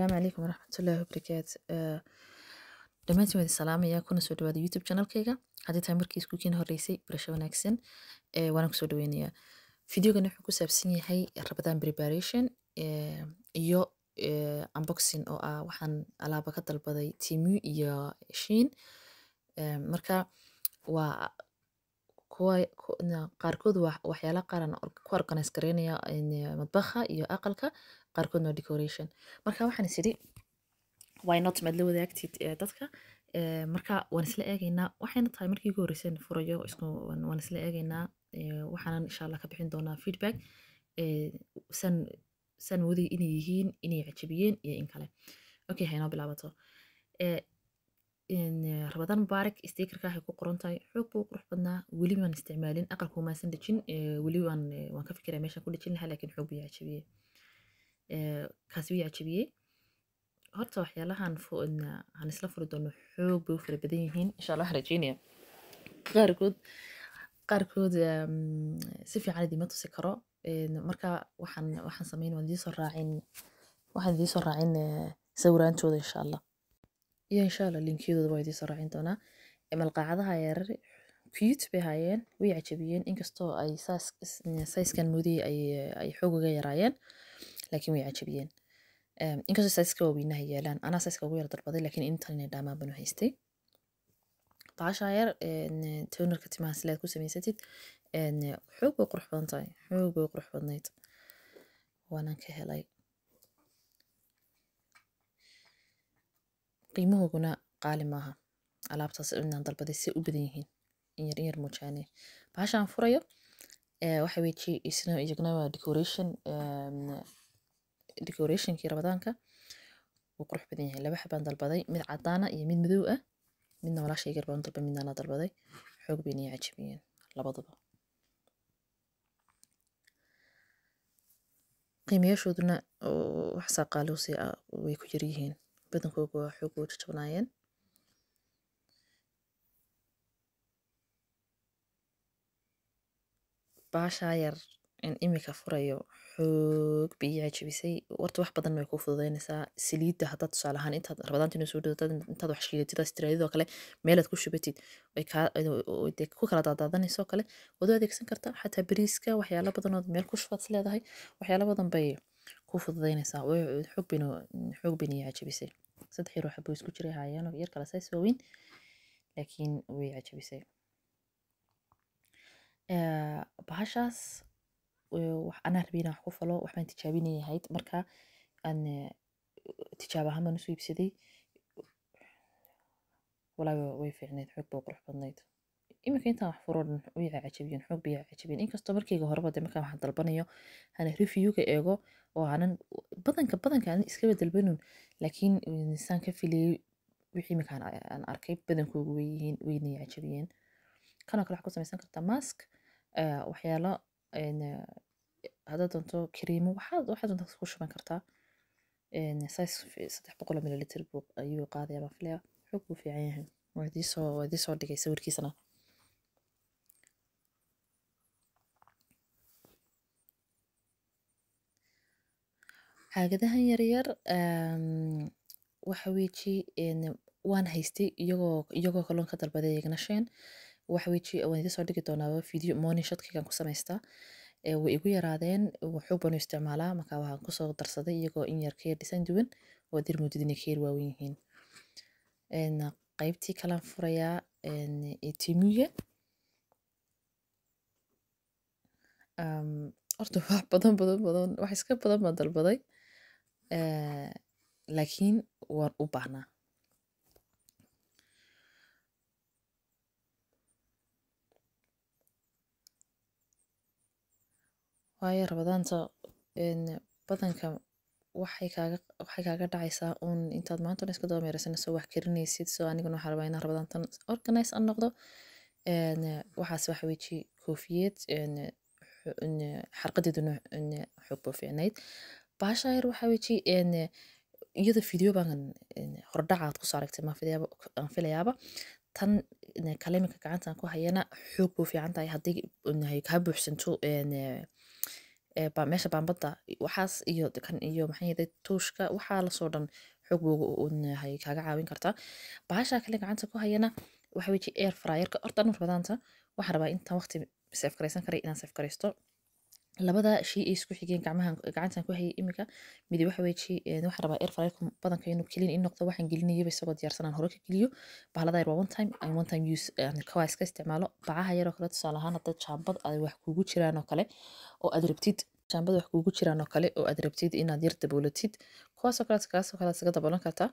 Asalaamu calaykum waraxmatullaahi wabarakaatu. Dhammaantiin waan idin salaamayaa, kuna soo dhawaada YouTube channelkayga. Haddii tahay markii iskuulkiina horreysay, barasho wanaagsan. Waana kusoo dhaweynayaa. Videogan wuxuu ku saabsan yahay Ramadan preparation iyo unboxing oo ah waxaan alaaba ka dalbaday Temu iyo Shein. Marka waa kuwa qaarkood waa waxyaala qaar aan ku organize gareynaya madbaxa iyo aqalka, qaarkoodna waa decoration. Marka waxaan is idhi, why not maad la wadaagtid dadka? Marka waan isla eegaynaa, waxayna tahay markii ugu horreysay aan furayo isku waan isla eegaynaa. Waxaanan insha Allah ka bixin doonaa feedback san moodayay inay yihiin, inay cajabiyeen iyo in kale. Okay, haynoo bilaabato. Ramadan Mubaarak stickerka waxay ku qoran tahay, xoog buu u qurux badnaa. Weli waan isticmaalin, aqalku maasan dejin. Weli waan ka fikiraa meeshaan ku dhejin lahaa, laakiin xoog buu ii cajabiyey. Kaasi wuu ii cajabiyey. Horta waxyaalahan aan isla furi doono xoog bay u fara badan yihiin. Insha Allah waxaan rajeynayaa qaarkood si fiican idiima tusi karo. Marka waxaan sameyn, waxaan idiin soo raacin sawiraantooda insha Allah, iyo insha Allah linkiyadooda waa idiin soo raacin doonaa. Malqacadaha yaryar cute bay ahaayeen, way cajabiyeen, inkastoo ay size-kan moodayay ay xoog uga yaraayeen, laakiin way cajabiyeen. Inkastoo size-ka waaweynaha yaalaan, anaa size-ka ugu yar dalbaday, laakiin intan inay dhaamaan baan u haystay. Bahasha yar tonerka timaha silaad ku samaysatid, xoog bay qurux badan tahay, xoog bay qurux badnayd, waanaan ka helay. Qiimahooguna qaali maaha alaabtaas inaan dalbaday, si u badan yihiin in yar in yar moojaane. Bahasha aan furayo waxa weeye isna iyaguna waa decoration, decorationkii Ramadaanka. Wuu qurux badan yahay. Laba xabaan dalbaday, mid cadaana iyo mid madow ah. Midna walaashay yar baan dalbaday, midna anaa dalbaday. Xoog bayna ii cajabiyeen labaduba. Qiimayaashooduna wax saa qaali u sii ah way ku yar yihiin, badankooda waa xoog u jajabnaayeen. Bahasha yar in imika furayo xoog bay ii cajabisay. Horta wax badan way kuu fududeynaysaa. Saliidda haddaad tusaale ahaan intaad Ramadaanta inuu soo dhawaado intaad wax shiidatid, aad istiraadid oo kale, meelaad ku shubatid way kaa dee ku kala daadaadanayso oo kale, waad u adeegsan kartaa. Xataa bariiska waxyaalo badan ood meel ku shubaad is leedahay, waxyaalo badan bay kuu fududeynaysaa. Xoog bayna ii cajabisay. Saddex yar oo xabo isku jiray ahaayeen oo yar kala size waaweyn, laakiin way cajabisay. Bahashaas wax anaa rabay inaan wax ku falo, wax baan tijaabinayay ahayd. Marka aan tijaabo ahaan baan usoo iibsaday. Walaahi way fiicnayd, xoog bay u qurux badnayd. Iminka intaan wax furo dhan way cajabiyeen, xoog bay cajabiyeen, inkastoo markayga horeba dee markaan waxaan dalbanayo hana review-ga eego oo aanan badanka aanan iskaba dalbanin, laakiin saan ka filayay wixii iminka aan arkay badankoodu way yihiin, wayna ii cajabiyeen. Kanoo kale waxaad ku samaysan kartaa mask, waxyaalo haddaad doonto kariimo, waxaad doonto ku shuban kartaa. Size 300 mililitr buu ayuu qaadayaa baan filayaa. Xoog buu fiican yahay. Waa idiin soo dhigay sawirkiisana. Caagadahan yaryar waxa weeji waan haystay iyagoo kaloon ka dalbaday iyagana Shein. Waxa weeji waan idiin soo dhigi doonaa video morning shotkaygaan ku samaystaa. Way igu yaraadeen, xoog baan u isticmaalaa. Marka waxaan kusoo darsaday iyagoo in yar ka yar design duwan oo aad yar moodid inay ka yar waaweyn yihiin. Qaybtii kalaan furayaa ee Temuga. Horta wax badan badan badan, wax iska badan baan dalbaday, laakiin waan u baahnaa. Waayo Ramadaanta badanka waxay kaaga dhacaysaa uun intaad maanta dhan iska daba meeraysanayso, wax karinaysid. So aniguna waxaan rabaa inaan Ramadaantan organize aan noqdo. Waxaas waxa weeji koofiyad xarqadeeduna xoog buu fiicnayd. Bahasha yar waxa weeji iyada video baan hordhaca aad kusoo aragtay ma filayaaba, aan filayaaba. Tan kale iminka gacantan ku hayana xoog buu fiican tahay haddii ay kaa buuxsanto. Meesha baambada waxaas iyo kan iyo maxay ahayd tuushka waxaa lasoo dhan xoog buu yahay kaaga caawin kartaa. Bahasha kale gacanta ku hayana waxa weeye air fryerka. Horta anu Ramadaanta waxaan rabaa intaan waqti save garaysan karay inaan save garaysto. Labada shay ay isku xigeen gacmahan gacantan ku hayay imika midi waxa weeye waxaan rabaa air fryerka badanka inuu clean in noqdo, waxaan gelinayaba isagoo diyaarsan aan hore ka geliyo. Bahalada yar waa one time and one time use, aan kawaa iska isticmaalo. Bacaha yar oo kale, tusaale ahaan hadda jaambad ay wax kuugu jiraan oo kale oo aad rabtid jaambad wax kuugu jiraan oo kale oo aad rabtid inaad yar daboolatid, kuwaasoo kale kaasoo kale aad iskaga daboolan kartaa,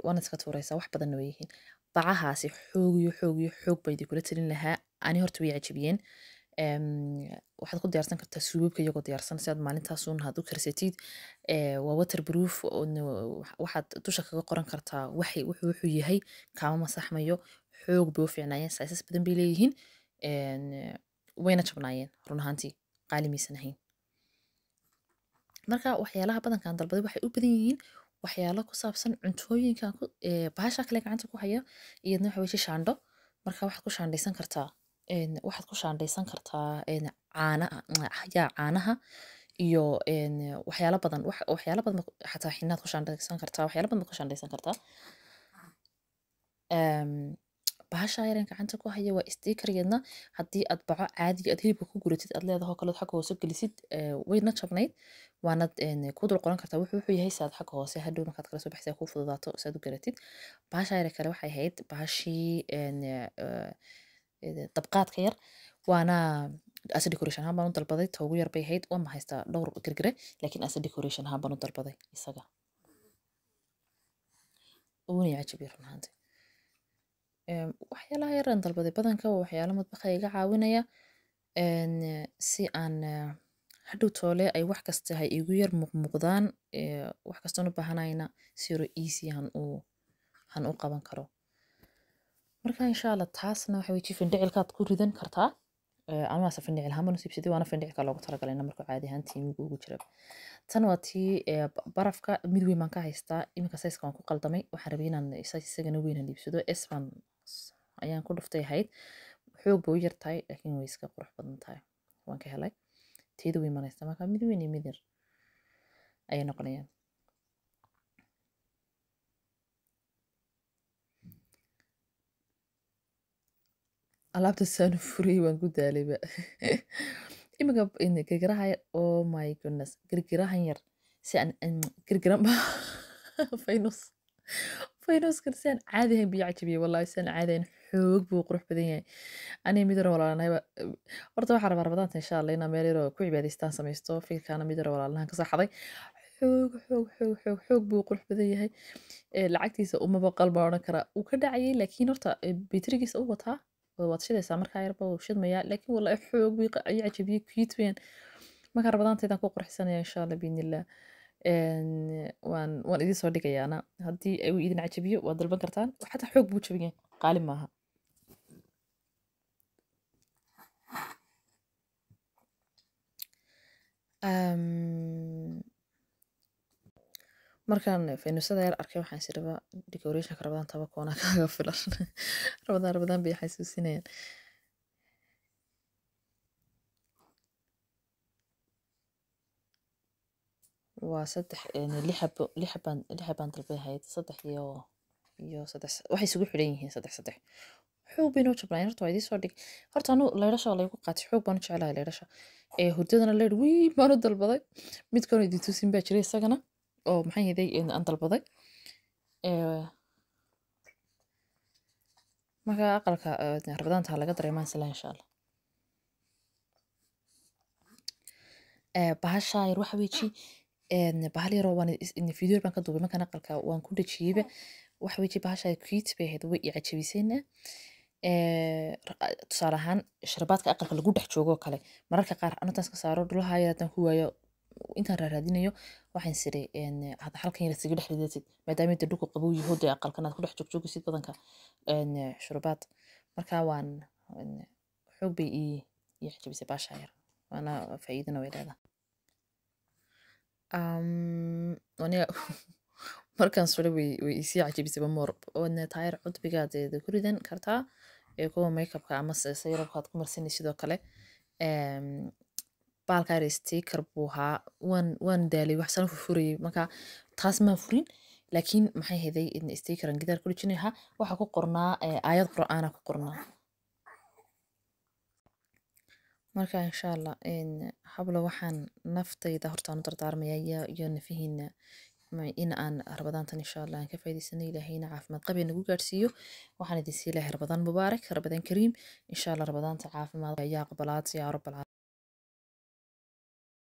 waana iska tuuraysaa, wax badanna way yihiin bacahaasi. Xoog iyo xoog iyo xoog bay idinkula talin lahaa. Ani horta way cajabiyeen. Waxaad ku diyaarsan kartaa suubabka iyagoo diyaarsan si aad maalintaas uun aad u karsatid. Waa waterproof, waxaad dusha kaga qoran kartaa waxay wuxuu yahay, kaama masaxmayo. Xoog bay u fiicnaayeen, sizes badan bay leeyihiin, wayna jabnaayeen run ahaantii, qaali maysan ahayn. Marka waxyaalaha badankan dalbaday waxay u badan yihiin waxyaalo ku saabsan cuntooyinka. Bahasha kale gacanta ku haya iyadna waxa weeye shaandho. Marka waxaad ku shaandhaysan kartaa waxaad ku shaandhaysan kartaa caana yaa caanaha iyo waxyaalo badan, waxyaalo badan xataa xinaad ku shaandhaysan kartaa, waxyaalo badan baad ku shaandhaysan kartaa. Bahasha yaran gacanta ku haya waa sticker iyadna. Haddii aad baco caadiga aad hilibka ku guratid aad leedahay oo kale xagga hoose gelisid, wayna jabnayd, waanad ku dul qoran kartaa wuxuu yahay si aad xagga hoose hadhow markaad kala soo baxaysa kuu fududaato si aad u garatid. Bahasha yare kale waxay ahayd bahashii dabqaadka yar, waana as a decoration ahaan baan u dalbaday. Ta ugu yar bay ahayd, waan ma haystaa dhowr girgire, laakiin as a decoration ahaan baan u dalbaday isaga, wuuna i cajabiyey run ahaantii. Waxyaalaha yar aan dalbaday badanka waa waxyaalo madbaxa iga caawinaya, si aan hadhow toole ay wax kasta hay igu yar muuqmuuqdaan, wax kastoon u baahanayna si yaro easy han u qaban karo. Marka insha Allah taasna waxa weeye findhicilkaad ku ridan kartaa. Anigaas findhicil ahaan baan u iibsaday, waana findhicilka loogu talagalay markuu caadi ahaan tiimigu ugu jira. Tan waa tii barafka, mid weyn baan ka haystaa iminka, size-ka waan ku qaldamay. Waxaan rabay inaan size isagana weyn aan iibsado, S baan ayaan ku dhuftay ahayd. Xoog bay u yar tahay, laakiin way iska qurux badan tahay, waan ka helay. Teeda weyn baan haystaa, marka mid weyn iyo mid yar ayay noqonayaan. Alaabta saan u furayay waan ku daalayba iminka. Girgiraha yar, oh my goodness, girgirahan yar si aan girgiran ba faynus faynuskan si aan caadi ahayn biyo cajabiyey, wallahi si aan caadi ahayn, xoog buu qurux badan yahay. Aniga mid yar walaalanahay horta waxaan rabaa Ramadaanta insha Allah inaan meel yar oo ku cibaadaystaan samaysto. Fikirkaana mid yar walaalanahan ka saxday. Xoog xoog xoog xoog xoog buu qurux badan yahay. Lacagtiisa umaba qalba odhan karaa uu ka dhacayay, laakiin horta bayterigiisa u wataa waad shidaysaa markaa yarba wuu shidmayaa, laakiin wallahi xoog buu ii cajabiyey, cute weyn. Marka Ramadaanteedaan ku qurxsanaya insha Allah biidnillah. Waan idin soo dhigayaana, haddii uu idin cajabiyo waad dalban kartaan, xataa xoog buu jaban yahay, qaali maaha. Markaan faynusada yar arkay waxaan is rabaa decorationka Ramadaan taba koona kaaga filan. Ramadaan Ramadaan bay xasuusinayaan. Waa saddex lix xabo, lix xabaan dalbay ahayd, saddex iyo saddex waxay isugu xidhan yihiin saddex saddex. Xoog bay noo jabnaayeen. Horta waa idiin soo dhig. Horta anu leydhasha waa laygu qaatay, xoog baan u jeclahay leydhasha. Hurdadana leydh weyn baan u dalbaday. Mid kaloo idin tusin baa jiray isagana oo maxay ahayd aan dalbaday. Marka aqalka Ramadaanta laga dareemaa isla insha Allah. Bahasha yar waxa weeji bahal yaroo waan video baan ka duubay markaan aqalka waan ku dhejiyeyba. Waxa weeji bahasha cute bay ahayd, way i cajabisayna. Tusaale ahaan sharabaadka aqalka lagu dhex joogo oo kale, mararka qaar anuu iska saaro dhulaha yar haddaan ku waayo intaan raaraadinayo, waxaan siri hadda halkan yar isaga dhex ridatid, maadaama inta dhulku qabow yaho dee aqalkan aad ku dhex joogjoogaysid badanka sharabaad. Marka waan xoog bay ii cajabisay bahasha yar, waana faa'iidana way leedahay. Aniga markaan suray way isii cajabisay more. Waadna taayir cudbigaad ku ridan kartaa ee kuwa makeupka ama sayrabka aad ku marsanaysid sidoo kale. Baalka yar sticker buu ahaa. Waan daalay, wax saan furfurayay. Marka taas maan furin, laakiin maxay ahayd in stickeran gidaar ku dhejinay ahaa. Waxaa ku qornaa aayad Qur'aana ku qornaa. Marka insha Allah hablo, waxaan naftayda hortaan u dardaarmaya iyo nafihiina in aan Ramadaantan insha Allah aan ka faa'iidaysano, Ilaahayna caafimaad qabee nagu gaadhsiiyo. Waxaan idin sii leeyahay Ramadaan mubaarak, Ramadaan kariim. Insha Allah Ramadaanta caafimaad ayaa aqbalaad yaa rabbal.